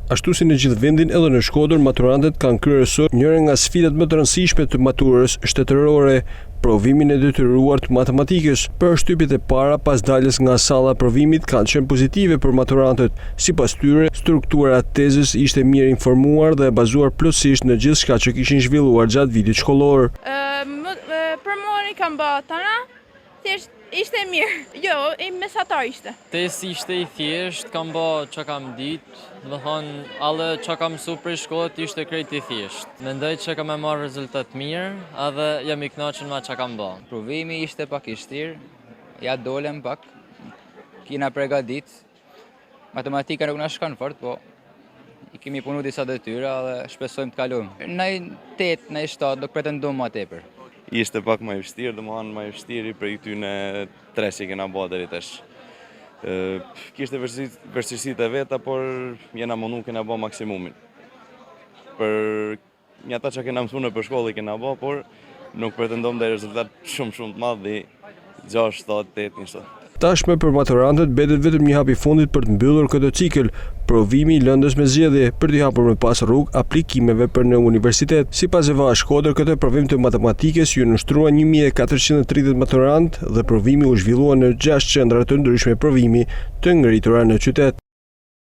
Ashtu si në gjithë vendin edhe në Shkodër maturantët kanë kryer sot njërën nga sfidat më të rëndësishme të maturës shtetërore, provimin e detyruar të matematikës. Përshtypjet e para pas daljes nga salla e provimit kanë qenë pozitive për maturantët. Sipas tyre, struktura e tezës ishte mirë informuar dhe e bazuar plotësisht në gjithçka që kishin zhvilluar gjatë vitit shkollor. Për mua i kam ba tana, thjesht ishte mirë. Jo, i mesatar ishte. Testi ishte i thjesht, kam ba që kam dit, do me thonë, alle që kam mësu prej shkollet ishte krejt i thjesht. Mendoj që kam e marrë rezultat mirë, edhe jam i knaqën me që kam ba. Provimi ishte pak i shtirë, ja dolem pak, kina pregadit, matematika nuk na shkon fort, po i kemi punu disa detyra dhe shpresojmë të kalojmë. Naj 8, naj 7, nuk pretendojmë ma tepër. Ishte pak më i vështirë, domethënë më i vështiri prej këtyne tre që kena ba deri tash. Kishte vështirësitë e veta, por jena mundu kena ba maksimumin. Për një ata që kena mësu nëpër shkollë i kena ba, por nuk pretendojmë dhe rezultat shumë shumë të madh dhe 6, 7, 8, një sot. Tashmë për maturantët mbetet vetëm një hap i fundit për të mbyllur këtë cikël, provimi i lëndës me zgjedhje për t'i hapur më pas rrugë aplikimeve për në universitet. Sipas EVA Shkodër, këtë provim të matematikës iu nënshtruan 1430 maturantë dhe provimi u zhvillua në 6 qendra të ndryshme provimi të ngritura në qytet.